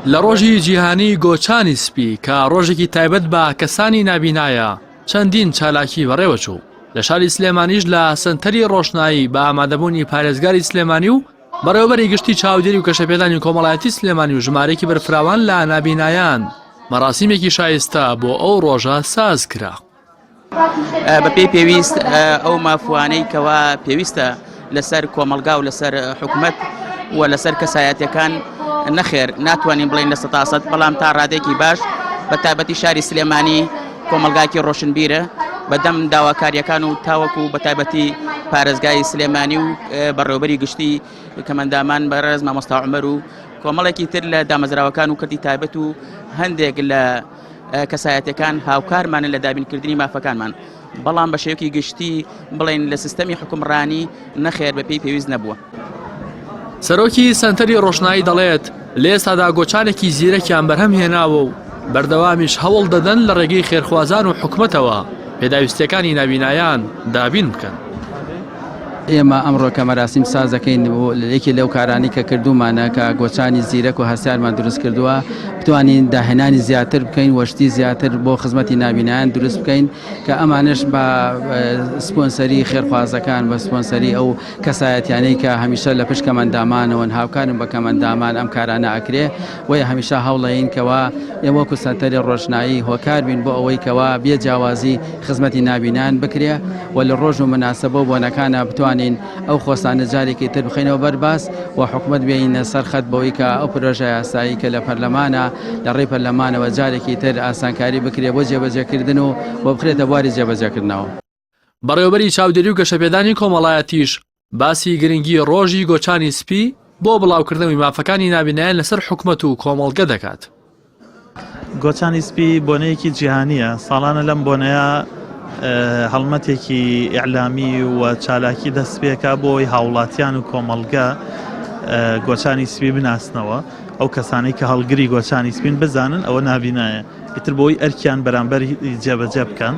لە ڕۆژی جیهانی گۆچانی سپی کە ڕۆژێکی تایبەت بە کەسانی نابینایە چەندین چالاکی بەڕێوەچوو لە شاری سلێمانیش لە سەنتەری ڕۆشنایی بە ئامادەبوونی پارێزگاری سلێمانی و بەڕێوەبەری گشتی چاودێری و گەشەپێدانی کۆمەڵایەتی سلێمانی و ژمارەیەکی بەرفراوان لە نابینایان مەراسیمێکی شایستە بۆ ئەو ڕۆژە ساز کرا. بەپێی پێویست ئەو مافوانەی کەوا پێویستە لەسەر کۆمەلگا و لەسەر حکومت و لەسەر کەسایەتەکان نەخێر ناتوانین بڵین لە سەتاسەد بەڵام تا ڕادێکی باش بە تایبەتی شاری سلێمانی کۆمەلگاکی ڕۆشنبیرە بەدەم داواکاریەکان و تاوەکو بە تایبەتی پارێزگای سلێمانی و بەڕێوبەری گشتی کەمەندامان بەڕێز مامۆستا عمر و کۆمەڵێکی تر لە دامەزراوەکان و کردی تایبەت و هەندێک لە کەسایەتەکان هاوکارمانن لە دابینکردنی مافەکانمان بەڵام بە شێوەیەکی گشتی بڵێن لە سیستەمی حکومڕانی نەخێر بە پێی پێویست نەبووە. سەرۆکی سەنتەری ڕۆشنایی دەڵێت، لە ئێستادا گۆچانێکی زیرەکیان بەرهەم هێناوە و بەردەوامیش هەوڵ دەدەن لە ڕێگەی خێرخوازان و حکومەتەوە پێداویستییەکانی نابینایان دابین بکەن. ئێمە ئەمڕۆ کە مەراسیم ساز دەکەین یەکێ لەو کارانەی کە کردوومانە کە گۆچانی زیرەک و هەستیارمان دروست کردووە بتوانین داهێنانی زیاتر بکەین و شتی زیاتر بۆ خزمەتی نابینایان دروست بکەین کە ئەمانەش بە سپۆنسەری خێرخوازەکان بە سپۆنسەری ئەو کەسایەتیانەی کە هەمیشە لە پشت کەمەندامانەوەن هاوکارن بە کەمەندامان ئەم کارانە ئەکرێ بۆیە هەمیشە هەوڵەین کەوا ئێمە وەکو سەنتەری ڕۆشنایی هۆکار بین بۆ ئەوەی کەوا بێ جیاوازی خزمەتی نابینایان بکرێ و لە ڕۆژ و مناسەبە و بۆنەکانا بتوانین ئەو خواستانە جارێکی تر بخەینەوە بەر باس و حکومەت بێینە سەر خەت بەوەی کە ئەو پرۆژە یاسایی کە لە پەرلەمانە لە ڕێی پەرلەمانەوە جارێکی تر ئاسانکاری بکرێ بۆ جێبەجێکردن و بۆ بخرێتە بواری جێبەجێکردنەوە. بەڕێوەبەری چاودێری و گەشەپێدانی کۆمەڵایەتیش باسی گرنگی ڕۆژی گۆچانی سپی بۆ بڵاوکردنەوەی مافەکانی نابینایان لەسەر حکومەت و کۆمەڵگە دەکات. گۆچانی سپی بۆنەیەکی جیهانییە، ساڵانە لەم بۆنەیە هەڵمەتێکی ئیعلامی و چالاکی دەست پێکا بۆ ئەوەی هاوڵاتیان و کۆمەڵگە گۆچانی سپی بناسنەوە، ئەو کەسانەی کە هەڵگری گۆچانی سپین بزانن ئەوە نابینایە. ئیتر بۆی ئەرکیان بەرامبەر جێبەجێ بکەن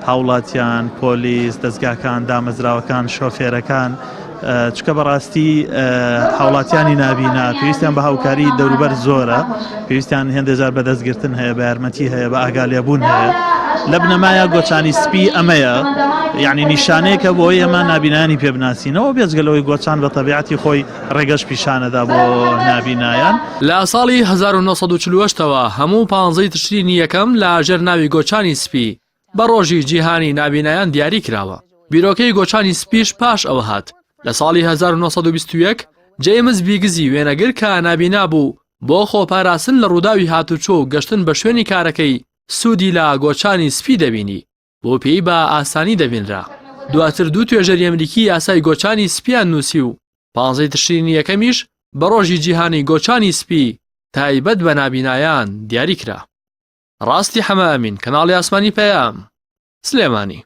هاوڵاتیان، پۆلیس، دەزگاکان، دامەزراوەکان، شۆفێرەکان، چکە بەڕاستی هاوڵاتیانی نابینا پێویستیان بە هاوکاری دەوروبەر زۆرە پێویستیان هێندێ جار بە دەستگرتن هەیە بە یارمەتی هەیە بە ئاگالێبوون هەیە لە بنەمایە گۆچانی سپی ئەمەیە یعنی نیشانەیەکە بۆی ئێمە نابینانی پێ بناسینەوە بێجگە لەوەی گۆچان بە تەبیعەتی خۆی ڕێگەش پیشانەدا بۆ نابینایان. لە ساڵی 1948 ەوە هەموو پانزەی تشرینی یەکەم لە ژێر ناوی گۆچانی سپی بە ڕۆژی جیهانی نابینایان دیاری کراوە. بیرۆکەی گۆچانی سپیش پاش ئەوە هات لە ساڵی 1921 جەیمز بیگزی وێنەگر کە نابینا بوو بۆ خۆپاراستن لە ڕووداوی هاتوچۆ و گەشتن بە شوێنی کارەکەی سوودی لە گۆچانی سپی دەبینی بۆ پێی بە ئاسانی دەبینرا. دواتر دوو توێژەری ئەمریکی یاسای گۆچانی سپیان نووسی و پانزەی تشرینی یەکەمیش بە ڕۆژی جیهانی گۆچانی سپی تایبەت بە نابینایان دیاری کرا. ڕاستی حەمە ئەمین، کەناڵی ئاسمانی پەیام، سلێمانی.